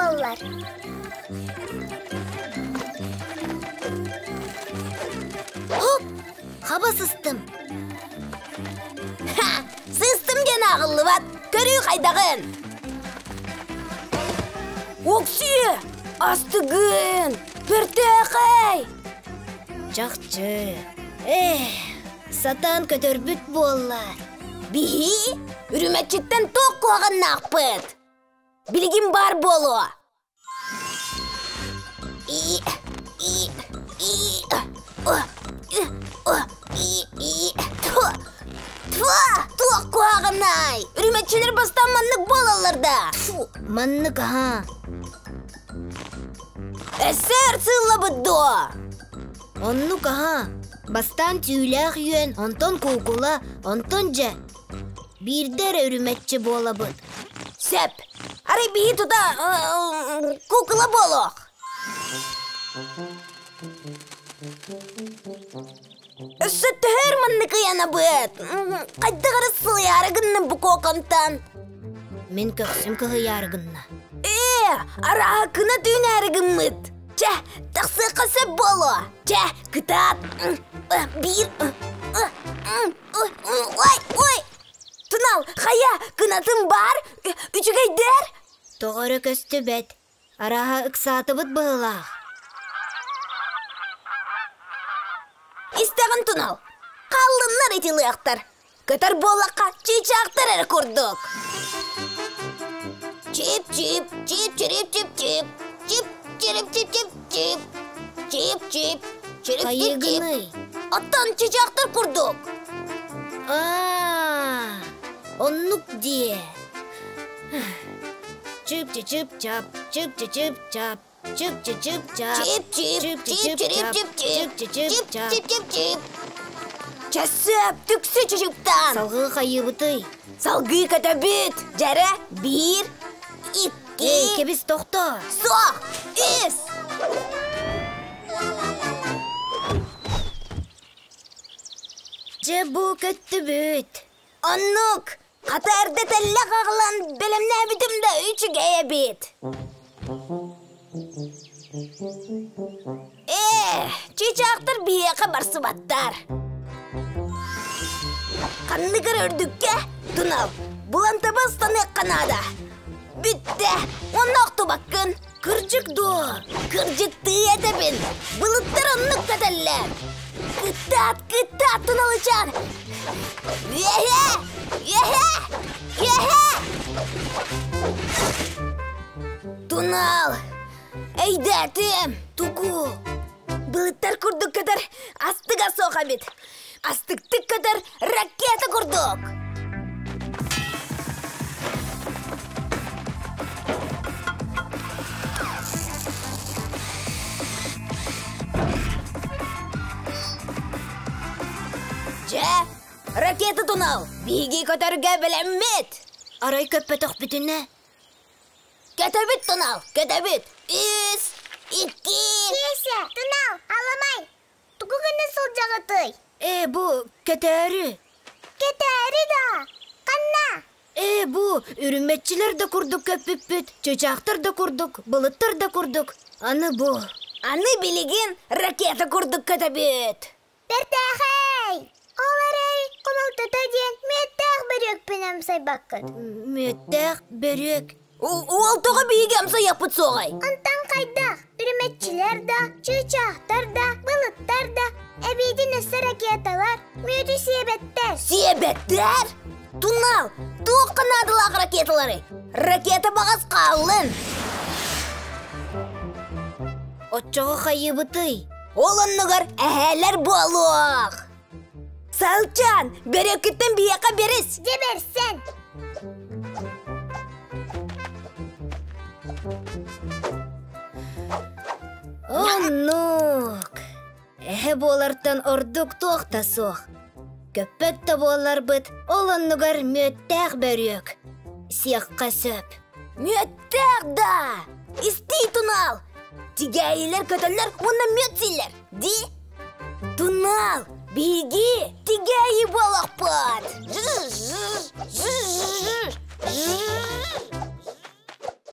буоллар. Хоп! Хаба сыстым. Ха! Сыстым диэн ааҕыллыбат. Көрүү хайдаҕын? Оксиэ! Астыгын! Бэртээхэй! Чахчы. Эх, сатаан көтөрбүт буоллар. Биһи үрүмэччиттэн туох куһаҕаннаахпыт? Билигин баар буолуо. И, и, и, о, и, о, и, и, тьфу, тьфу, туох куһаҕанай? Үрүмэччилэр бастаан маннык буолаллар да. Тьфу, маннык аһаа. Эсэр сыыллабыт дуо? Оннук аһаа. Бастаан түүлээх үөн, онтон куукула, онтон дьэ биирдэ эрэ үрүмэччи буолабыт. Сөп. Арай биһи тута куукула буолуох. Өссө төһөр маннык ыйанабыт. Хайдах эрэ сылыйаары гынным бу куокантан. Мин көхсүм кыһыйаары гынна. Ээ, арааһа кына түүнээри гыммыт. Чэ, тахсыахха сөп буолуо. Чэ, кытаат. Биир. Ой, ой! Тунал, хайа, кынатым баар? Үчүгэйдэр? Тоҕо эрэ көстүбэт. Арааһа ыксаатыбыт быһыылаах. Истэҕин Тунал, хааллыннар ити лыахтар. Көтөр буоллахха, чыычаахтар эрэ курдук. Чип-чип, чип-чирип-чип-чип, чип-чирип-чип-чип-чип, чип-чип, чирип-чип-чип. Хайыгыный? Оттон чыычаахтар курдук. Аа, оннук диэ. Чып-чы-чып-чап, чып-чы-чып-чап, чып-чы-чып-чап, Чип-чип, чып-чы-чып-чап, чип-чирип-чип-чип, чып-чы-чып-чап. чип-чип-чип. Чэсэп, түксү чучуктан. Салгыы хайыыбытый? Салгыы көтөбүт. Дьэрэ, биир, икки, Эй, кэбис тохтоо. суох, үс. Дьэ бу көттүбүт. Оннук. Хата эрдэ тэллэх аҕалан бэлэмнээбитим да үчүгэй эбит. Ээ, чыычаахтар биһиэхэ барсыбаттар. Ханнык эрэ үрдүккэ, тунал, булан таба ыстаныахха наада. Бүттэ, онно охтубаккын. Кырдьык дуо? Кырдьыктыы этэбин, былыттар оннук көтөллөр. Кытаат, кытаат, туналычаан! Үөһэ! Үөһэ! Үөһэ! Тунал! Өйдөөтүм! Тугу? Былыттар курдук көтөр астыга суох эбит. Астыктык көтөр ракета курдук. Дьэ, ракета тунал, биһиги көтөргө бэлэммит. Арай көппөтөхпүтүнэ? Көтөбүт тунал, көтөбүт. Үс, икки. Киэсэ, тунал, аламай. Тугу гына сылдьаҕытый? Ээ, бу көтөөрү. Көтөөрү да? Ханна? Ээ, бу үрүмэччилэр да курдук көппүппүт, чыычаахтар да курдук, былыттар да курдук. Аны бу. Аны билигин ракета курдук көтөбүт. Бэртээхэй! Ол эрээри хомолтото диэн мүөттээх бөрүөкпүн амсайбаккыт. Мүөттээх бөрүөк. Уол тоҕо биһиги амсайыахпыт суоҕай? Онтон хайдах? Үрүмэччилэр да, чыычаахтар да, былыттар да, эбиитин өссө ракеталар, мүөтү сиэбэттэр. Сиэбэттэр? Тунал, туохха наадалаах ракеталары? Ракета баҕас хааллын. Оччоҕо хайыыбытый? Ол оннугар эһээлэр буолуох. Салчан, бөрөккүттэн биһиэхэ бэрис. Дьэ бэрсэн. Оннук. Эһэ буолартан ордук туох да суох. Көппөт да буолларбыт, ол оннугар мүөттээх бөрүөк. Сиэххэ сөп. Мүөттээх да! Истии тунал! Тигээйилэр көтөллөр уонна мүөт сииллэр, дии? Тунал, биһиги тигээйи буолуохпут!